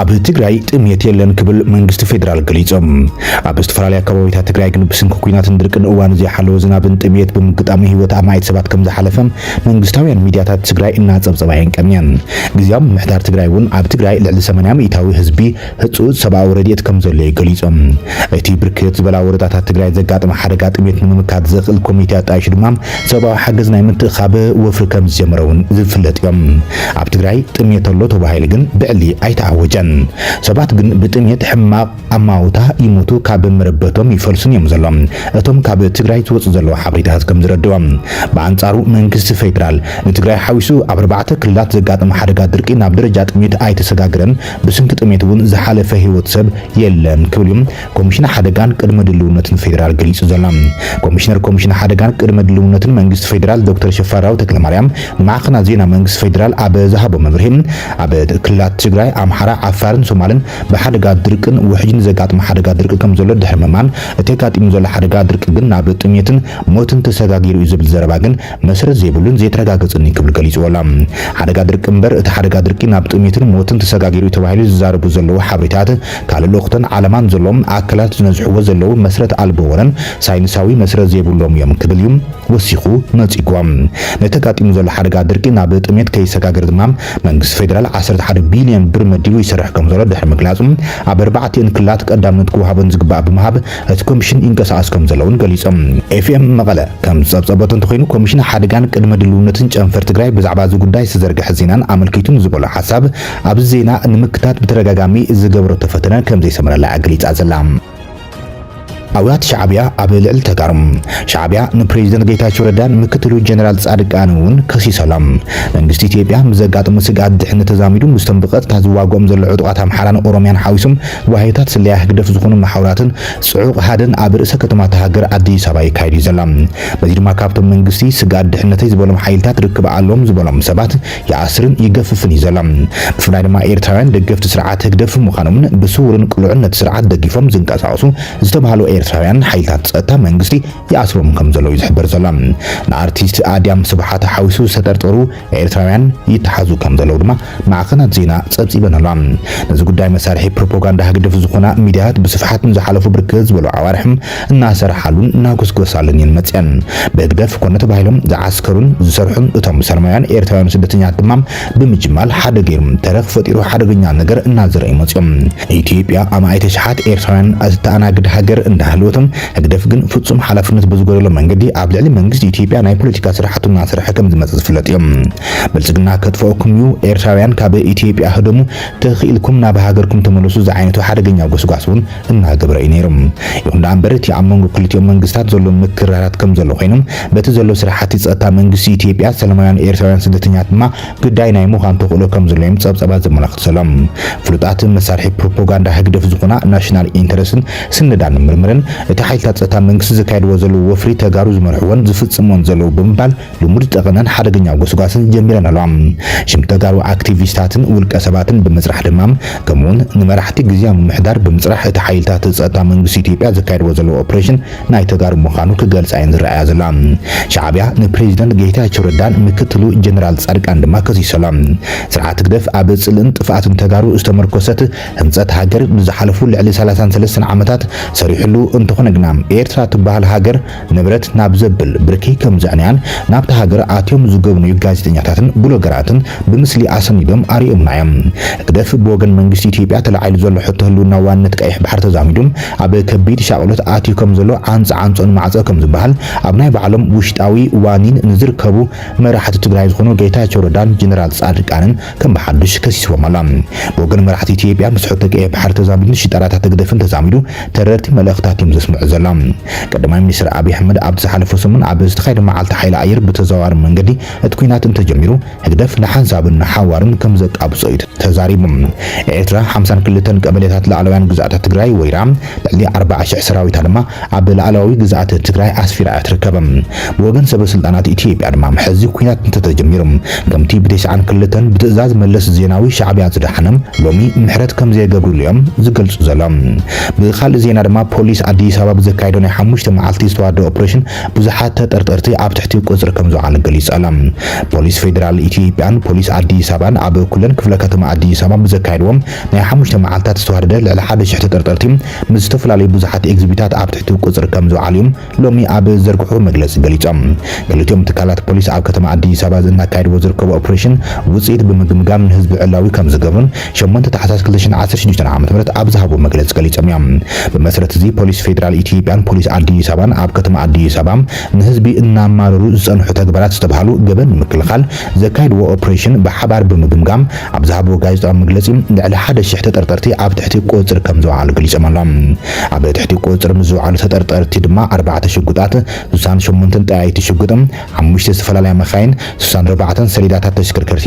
ኣብ ትግራይ ጥምየት የለን ክብል መንግስቲ ፌደራል ገሊጾም። ኣብ ዝተፈላለዩ ኣከባቢታት ትግራይ ግን ብስንኪ ኲናትን ድርቅን እዋን ዘይሓለወ ዝናብን ጥምየት ብምግጣሙ ህይወት ኣማኢት ሰባት ከም ዝሓለፈ መንግስታውያን ሚድያታት ትግራይ እናጸብጸባ እየን ቀንየን። ግዝያዊ ምምሕዳር ትግራይ እውን ኣብ ትግራይ ልዕሊ ሰማንያ ሚእታዊ ህዝቢ ህጹጽ ሰብኣዊ ረድኤት ከም ዘሎ እዩ ገሊጾም። እቲ ብርክት ዝበላ ወረዳታት ትግራይ ዘጋጠመ ሓደጋ ጥሜት ንምምካት ዘኽእል ኮሚቴ ኣጣይሹ ድማ ሰብኣዊ ሓገዝ ናይ ምትእኻብ ወፍሪ ከም ዝጀመረ እውን ዝፍለጥ እዮም። ኣብ ትግራይ ጥሜት ኣሎ ተባሂሉ ግን ብዕሊ ኣይተኣወጀን። ሰባት ግን ብጥሜት ሕማቕ ኣማውታ ይሞቱ ካብ መረበቶም ይፈልሱን እዮም ዘለዉ። እቶም ካብ ትግራይ ዝወፁ ዘለዉ ሓበሬታታት ከም ዝረድዎም ብኣንጻሩ መንግስቲ ፌደራል ንትግራይ ሓዊሱ ኣብ ኣርባዕተ ክልላት ዘጋጠመ ሓደጋ ድርቂ ናብ ደረጃ ጥሜት ኣይተሰጋገረን። ብስንኪ ጥሜት እውን ዝሓለፈ ህይወት ሰብ የለን ክብል እዩ ኮሚሽን ሓደጋን ቅድመ ድልውነትን ፌደራል ገሊጹ ዘሎ። ኮሚሽነር ኮሚሽን ሓደጋን ቅድመ ድልውነትን መንግስቲ ፌደራል ዶክተር ሽፈራው ተክለማርያም ንማዕኸናት ዜና መንግስቲ ፌደራል ኣብ ዝሃቦ መብርሂ፣ ኣብ ክልላት ትግራይ፣ ኣምሓራ፣ ዓፋርን ሶማልን ብሓደጋ ድርቅን ውሕጅን ዘጋጥመ ሓደጋ ድርቂ ከም ዘሎ ድሕሪ ምእማን፣ እቲ ኣጋጢሙ ዘሎ ሓደጋ ድርቂ ግን ናብ ጥሜትን ሞትን ተሰጋጊሩ እዩ ዝብል ዘረባ ግን መሰረት ዘይብሉን ዘይተረጋገጽን እዩ ክብል ገሊጽዎ ኣሎ። ሓደጋ ድርቂ እምበር፣ እቲ ሓደጋ ድርቂ ናብ ጥሜትን ሞትን ተሰጋጊሩ እዩ ተባሂሉ ዝዛረቡ ዘለዉ ሓበሬታት ካልእ ልኡኽቶን ዓላማን ዘለዎም ኣካላት ዝነዝሕዎ ዘለዉ መሰረት ኣልቦ ወረን ሳይንሳዊ መሰረት ዘይብሎም እዮም ክብል እዩ ወሲኹ ነጺግዎም። ነቲ ኣጋጢሙ ዘሎ ሓደጋ ድርቂ ናብ ጥሜት ከይሰጋገር ድማ መንግስቲ ፌደራል ዓሰርተ ሓደ ቢልዮን ብር መዲቡ ይሰርሕ ከም ዘሎ ድሕሪ ምግላጹ፣ ኣብ ኣርባዕቲኦን ክልላት ቀዳምነት ክወሃቦን ዝግባእ ብምሃብ እቲ ኮሚሽን ይንቀሳቐስ ከም ዘለውን ገሊጾም። ኤፍኤም መቐለ ከም ዝጸብጸበቶ እንተኾይኑ፣ ኮሚሽን ሓደጋን ቅድመ ድልውነትን ጨንፈር ትግራይ ብዛዕባ እዚ ጉዳይ ዝተዘርግሐ ዜናን ኣመልኪቱ ንዝበሎ ሓሳብ ኣብዚ ዜና ንምክታት ብተደጋጋሚ ዝገብረቶ ፈተነ ከም ዘይሰመረላ ኣገሊጻ ዘላ። ኣውያት ሻዕብያ ኣብ ልዕሊ ተጋሩ። ሻዕብያ ንፕሬዚደንት ጌታቸው ረዳን ምክትሉ ጀነራል ጻድቃን እውን ከሲሶሎም። መንግስቲ ኢትዮጵያ ምስ ዘጋጠመ ስግኣት ድሕነት ተዛሚዱ ምስቶም ብቐጥታ ዝዋግኦም ዘሎ ዕጡቓት ኣምሓራን ኦሮምያን ሓዊሶም ዋህዮታት ስለያ ህግደፍ ዝኾኑ መሓውራትን ጽዑቕ ሃደን ኣብ ርእሰ ከተማ እታ ሃገር ኣዲስ ኣበባ ይካየድ እዩ ዘሎ። በዚ ድማ ካብቶም መንግስቲ ስግኣት ድሕነተይ ዝበሎም ሓይልታት ርክብ ኣለዎም ዝበሎም ሰባት ይኣስርን ይገፍፍን እዩ ዘሎ። ብፍላይ ድማ ኤርትራውያን ደገፍቲ ስርዓት ህግደፍ ምዃኖምን ብስውርን ቅሉዕነት ስርዓት ደጊፎም ዝንቀሳቐሱ ዝተባህሉ ኤርትራውያን ሓይልታት ጸጥታ መንግስቲ ይኣስሮም ከም ዘለዉ እዩ ዝሕበር ዘሎ። ንኣርቲስት ኣድያም ስብሓት ሓዊሱ ዝተጠርጠሩ ኤርትራውያን ይተሓዙ ከም ዘለዉ ድማ ማዕኸናት ዜና ጸብጺበን ኣለዋ። ነዚ ጉዳይ መሳርሒ ፕሮፓጋንዳ ህግደፍ ዝኾና ሚድያታት ብስፍሓት ንዝሓለፉ ብርክት ዝበሉ ኣዋርሕም እናሰርሓሉን እናጎስጎሳሉን እየን መጽየን። ብህግደፍ ኮነ ተባሂሎም ዝዓስከሩን ዝሰርሑን እቶም ሰላማውያን ኤርትራውያን ስደተኛታት ድማ ብምጅማል ሓደ ገይሩ ተረኽ ፈጢሩ ሓደገኛ ነገር እናዘርኡ ይመጽኡ። ኢትዮጵያ ኣማኢት ኣሽሓት ኤርትራውያን እተኣናግድ ሃገር እንዳሃለወቶም ህግደፍ ግን ፍጹም ሓላፍነት ብዝጎደሎ መንገዲ ኣብ ልዕሊ መንግስቲ ኢትዮጵያ ናይ ፖለቲካ ስራሕቱ እናሰርሐ ከም ዝመጽእ ዝፍለጥ እዩ። ብልጽግና ከጥፍኦኩም እዩ፣ ኤርትራውያን ካብ ኢትዮጵያ ህደሙ፣ ተኽኢልኩም ናብ ሃገርኩም ተመለሱ ዝዓይነቱ ሓደገኛ ጎስጓስ እውን እናገበረ እዩ ነይሩ። ይኹን ደኣ እምበር እቲ ኣብ መንጎ ክልቲኦም መንግስታት ዘሎ ምክርራራት ከም ዘሎ ኮይኑ፣ በቲ ዘሎ ስራሕቲ ጸጥታ መንግስቲ ኢትዮጵያ ሰላማውያን ኤርትራውያን ስደተኛታት ድማ ግዳይ ናይ ምዃን ተኽእሎ ከም ዘሎ እዮም ጸብጸባት ዘመላኽቱ ዘለዉ። ፍሉጣት መሳርሒ ፕሮፓጋንዳ ህግደፍ ዝኾና ናሽናል ኢንተረስትን ስነዳን ምርምርን እቲ ሓይልታት ጸጥታ መንግስቲ ዘካየድዎ ዘለዉ ወፍሪ ተጋሩ ዝመርሕዎን ዝፍጽምዎን ዘለዉ ብምባል ልሙድ ጠቐነን ሓደገኛ ጎስጓስን ጀሚረን ኣለዋ። ሽም ተጋሩ ኣክቲቪስታትን ውልቀ ሰባትን ብምጽራሕ ድማ ከምኡውን ንመራሕቲ ግዝያዊ ምምሕዳር ብምጽራሕ እቲ ሓይልታት ጸጥታ መንግስቲ ኢትዮጵያ ዘካየድዎ ዘለዉ ኦፕሬሽን ናይ ተጋሩ ምዃኑ ክገልጻ እየን ዝረኣያ ዘለዋ። ሻዕብያ ንፕሬዚደንት ጌታቸው ረዳን ምክትሉ ጀነራል ጻድቃን ድማ ከሲሱ ኣሎ። ስርዓት ህግደፍ ኣብ ጽልእን ጥፍኣትን ተጋሩ ዝተመርኮሰት ህንጸት ሃገር ንዝሓለፉ ልዕሊ ሰላሳን ሰለስተን ዓመታት ሰሪሕሉ እንተኾነ ግና ኤርትራ ትበሃል ሃገር ንብረት ናብ ዘብል ብርኪ ከም ዘዕነያን ናብታ ሃገር ኣትዮም ዝገብኑዩ ጋዜጠኛታትን ብሎገራትን ብምስሊ ኣሰኒዶም ኣርእዮምና እዮም። ህግደፍ ብወገን መንግስቲ ኢትዮጵያ ተላዒሉ ዘሎ ሕቶ ህልውና ዋንነት ቀይሕ ባሕሪ ተዛሚዱ ኣብ ከቢድ ሻቕሎት ኣትዩ ከም ዘሎ ዓንጻ ዓንጾ ንማዕጾ ከም ዝበሃል ኣብ ናይ ባዕሎም ውሽጣዊ ዋኒን ንዝርከቡ መራሕቲ ትግራይ ዝኾኑ ጌታቸው ረዳን ጀነራል ጻድቃንን ከም ብሓዱሽ ከሲስዎም ኣሎ። ብወገን መራሕቲ ኢትዮጵያ ምስ ሕቶ ቀይሕ ባሕሪ ተዛሚዱ ሽጣራታት ህግደፍን ተዛሚዱ ተረርቲ መልእኽታት እዮም ዘስምዑ ዘሎ። ቀዳማይ ሚኒስትር ኣብይ ኣሕመድ ኣብቲ ዝሓለፈ ሰሙን ኣብ ዝተኻየደ መዓልቲ ሓይሊ ኣየር ብተዘዋዋሪ መንገዲ እቲ ኲናት እንተጀሚሩ ህግደፍ ንሓንሳብን ንሓዋሩን ከም ዘቃብጾ እዩ ተዛሪቡ። ኤርትራ ሓምሳን ክልተን ቀበሌታት ላዕለዋያን ግዝኣታት ትግራይ ወሪራ ልዕሊ ኣርባዓ ሽሕ ሰራዊታ ድማ ኣብ ላዕለዋዊ ግዝኣት ትግራይ ኣስፊራ እያ ትርከብ። ብወገን ሰበ ስልጣናት ኢትዮጵያ ድማ ሕዚ ኲናት እንተተጀሚሩ ከምቲ ብተስዓን ክልተን ብትእዛዝ መለስ ዜናዊ ሻዕብያ ዝደሓነ ሎሚ ምሕረት ከም ዘይገብሩሉ እዮም ዝገልጹ ዘሎ። ብኻልእ ዜና ድማ ፖሊስ ኣዲስ ኣበባ ብዘካየዶ ናይ ሓሙሽተ መዓልቲ ዝተዋደደ ኦፕሬሽን ብዙሓት ተጠርጠርቲ ኣብ ትሕቲ ቁጽሪ ከም ዝወዓሉ ገሊጹ ኣሎ። ፖሊስ ፌደራል ኢትዮጵያን ፖሊስ ኣዲስ ኣበባን ኣብ ኩለን ክፍለ ከተማ ኣዲስ ኣበባ ብዘካየድዎም ናይ ሓሙሽተ መዓልታት ዝተዋደደ ልዕሊ ሓደ ሽሕ ተጠርጠርቲ ምስ ዝተፈላለዩ ብዙሓት ኤግዚቢታት ኣብ ትሕቲ ቁጽሪ ከም ዝወዓሉ እዮም ሎሚ ኣብ ዘርግሑ መግለጺ ገሊጾም። ክልቲኦም ትካላት ፖሊስ ኣብ ከተማ ኣዲስ ኣበባ እናካየድዎ ዝርከቡ ኦፕሬሽን ውጽኢት ብምግምጋም ንህዝቢ ዕላዊ ከም ዝገብሩን ሸሞንተ ታሕሳስ ክልተ ሽሕን ዓሰርተ ሽዱሽተን ዓመተ ምህረት ኣብ ዝሃብዎ መግለጺ ገሊጾም እዮም። ብመሰረት እዚ ፖሊስ ፌደራል ኢትዮጵያን ፖሊስ ኣዲስ ኣበባን ኣብ ከተማ ኣዲስ ኣበባ ንህዝቢ እናማረሩ ዝጸንሑ ተግባራት ዝተባህሉ ገበን ንምክልኻል ዘካየድዎ ኦፕሬሽን ብሓባር ብምግምጋም ኣብ ዝሃብዎ ጋዜጣዊ መግለጺ ልዕሊ ሓደ ሽሕ ተጠርጠርቲ ኣብ ትሕቲ ቁጽሪ ከም ዝወዓሉ ገሊጾም ኣለዉ። ኣብ ትሕቲ ቁጽሪ ምስ ዝወዓሉ ተጠርጠርቲ ድማ ኣርባዕተ ሽጉጣት፣ ስሳን ሸሞንተን ጠያይቲ ሽጉጥ፣ ሓሙሽተ ዝተፈላለያ መኻይን፣ ስሳን ኣርባዕተን ሰሌዳታት ተሽከርከርቲ፣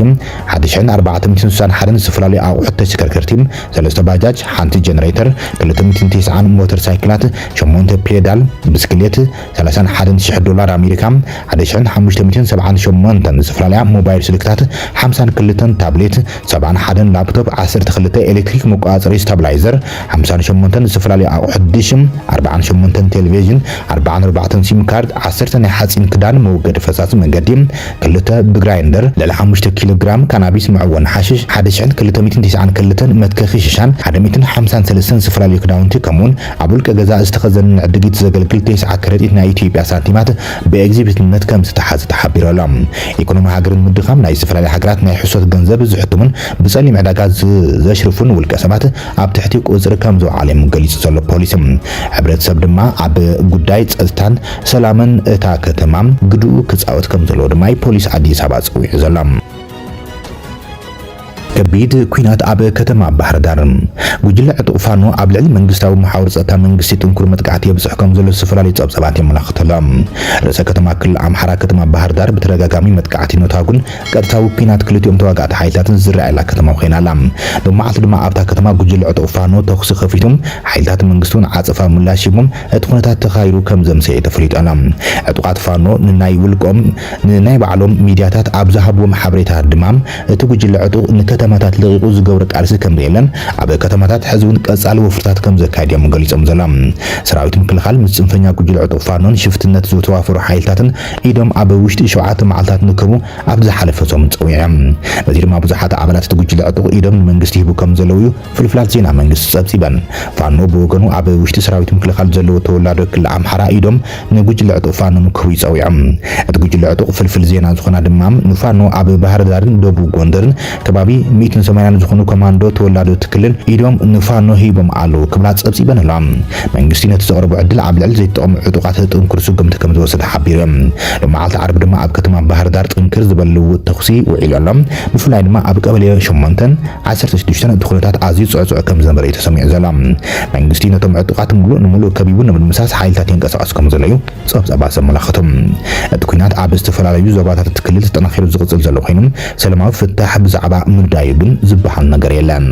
ሓደ ሽሕን ኣርባዕተ ሚእትን ስሳን ሓደን ዝተፈላለዩ ኣቑሑት ተሽከርከርቲ፣ ሰለስተ ባጃጅ፣ ሓንቲ ጀነሬተር፣ ክልተ ሚእትን ተስዓን ሞተር ሳይክላት፣ ሸሞንተ ፔዳል ብስክሌት፣ ሰላሳን ሓደን ሽሕ ዶላር ኣሜሪካ፣ ሓደ ሽሕን ሓሙሽተ ሚእትን ሰብዓን ሸሞንተን ዝተፈላለያ ሞባይል ስልክታት፣ ሓምሳን ክልተን ታብሌት፣ ሰብዓን ሓደን ላፕቶፕ፣ ዓሰርተ ክልተ ኤሌክትሪክ መቆጻጸሪ ስታብላይዘር፣ ሓምሳን ሸሞንተን ዝተፈላለዩ ኣቑሑት ድሽ፣ ኣርባዓን ሸሞንተን ቴሌቪዥን፣ ኣርባዓን ኣርባዕተን ሲም ካርድ፣ ዓሰርተ ናይ ሓጺን ክዳን መወገዲ ፈሳሲ መንገዲ፣ ክልተ ብግራይንደር፣ ልዕሊ ሓሙሽተ ኪሎ ግራም ካናቢስ መዕወኒ ሓሽሽ፣ ሓደ ሽሕን ክልተ ሚእትን ተስዓን ክልተን መትከኺ ሽሻን፣ ሓደ ሚእትን ሓምሳን ሰለስተን ዝተፈላለዩ ክዳውንቲ፣ ከምኡውን ኣብ ውልቀ ገዛ ዝተኸዘነ ንዕድጊት ዘገልግል ተስዓ ከረጢት ናይ ኢትዮጵያ ሳንቲማት ብኤግዚቢትነት ከም ዝተሓዘ ተሓቢሩ ኣሎ። ኢኮኖሚ ሃገር ንምድኻም ናይ ዝተፈላለዩ ሃገራት ናይ ሕሶት ገንዘብ ዝሕትሙን ብጸሊም ዕዳጋ ዝ-፣ ዘሽርፉን ውልቀ ሰባት ኣብ ትሕቲ ቁጽሪ ከም ዝወዓለ እዩ ገሊጹ ዘሎ ፖሊስ። ሕብረተሰብ ድማ ኣብ ጉዳይ ጸጥታን ሰላምን እታ ከተማ ግድኡ ክጻወት ከም ዘለዎ ድማ እዩ ፖሊስ ኣዲስ ኣበባ ጸዊዑ ዘሎ። ከቢድ ኲናት ኣብ ከተማ ባህር ዳር። ጉጅለ ዕጡቕ ፋኖ ኣብ ልዕሊ መንግስታዊ መሓውር ጸጥታ መንግስቲ ጥንኩር መጥቃዕቲ የብጽሕ ከም ዘሎ ዝተፈላለዩ ጸብጻባት የመላኽቱ ኣለዉ። ርእሰ ከተማ ክልል ኣምሓራ ከተማ ባህር ዳር ብተደጋጋሚ መጥቃዕቲ ነታጉን ቀጥታዊ ኲናት ክልቲኦም ተዋጋእቲ ሓይልታትን ዝረኣየላ ከተማ ኮይና ኣላ። ሎማዓልቲ ድማ ኣብታ ከተማ ጉጅለ ዕጡቕ ፋኖ ተኹሲ ከፊቱ፣ ሓይልታት መንግስቲ እውን ዓጸፋ ምላሽ ሂቦም፣ እቲ ኩነታት ተኻይሩ ከም ዘምሰየ ተፈሊጡ ኣሎ። ዕጡቓት ፋኖ ንናይ ውልቆም፣ ንናይ ባዕሎም ሚድያታት ኣብ ዝሃብዎም ሓበሬታ ድማ፣ እቲ ጉጅለ ዕጡቕ ንከተማታት ለቒቑ ዝገብሮ ቃልሲ ከም ዘየለን፣ ኣብ ከተማታት ሕዚ እውን ቀጻሊ ወፍርታት ከም ዘካየድ እዮም ገሊጾም ዘለዉ። ሰራዊት ምክልኻል ምስ ጽንፈኛ ጉጅለ ዕጡቕ ፋኖን ሽፍትነት ዝተዋፈሩ ሓይልታትን ኢዶም ኣብ ውሽጢ ሸውዓተ መዓልታት ንክቡ ኣብ ዝሓለፈ ሰሙን ጸዊዖም። በዚ ድማ ብዙሓት ኣባላት እቲ ጉጅለ ዕጡቕ ኢዶም ንመንግስቲ ሂቡ ከም ዘለዉ እዩ ፍልፍላት ዜና መንግስቲ ጸብጺበን። ፋኖ ብወገኑ ኣብ ውሽጢ ሰራዊት ምክልኻል ዘለዎ ተወላዶ ክልል ኣምሓራ ኢዶም ንጉጅለ ዕጡቕ ፋኖ ንክህቡ ይጸዊዖም። እቲ ጉጅለ ዕጡቕ ፍልፍል ዜና ዝኾና ድማ ንፋኖ ኣብ ባህር ዳርን ደቡብ ጎንደርን ከባቢ ሚእትን ሰማንያን ዝኾኑ ኮማንዶ ተወላዶ እቲ ክልል ኢዶም ንፋኖ ሂቦም ኣለዉ ክብላ ጸብጺበን ኣለዋ። መንግስቲ ነቲ ዘቕረቦ ዕድል ኣብ ልዕሊ ዘይተጠቐሙ ዕጡቓት ጥንኩር ስጉምቲ ከም ዝወሰደ ሓቢሩ። ሎማዓልቲ ዓርቢ ድማ ኣብ ከተማ ባህር ዳር ጥንክር ዝበለ ልውውጥ ተኹሲ ውዒሉ ኣሎ። ብፍላይ ድማ ኣብ ቀበሌ ሸሞንተን ዓሰርተ ሽዱሽተን እቲ ኩነታት ኣዝዩ ጽዕጹዕ ከም ዝነበረ እዩ ተሰሚዑ ዘሎ። መንግስቲ ነቶም ዕጡቓት ምሉእ ንምሉእ ከቢቡ ንምድምሳስ ሓይልታት የንቀሳቐስ ከም ዘሎ እዩ ጸብጻባት ዘመላኽቱ። እቲ ኩናት ኣብ ዝተፈላለዩ ዞባታት እቲ ክልል ተጠናኺሩ ዝቕጽል ዘሎ ኮይኑ፣ ሰላማዊ ፍታሕ ብዛዕባ ምድላዩ ግን ዝበሃል ነገር የለን።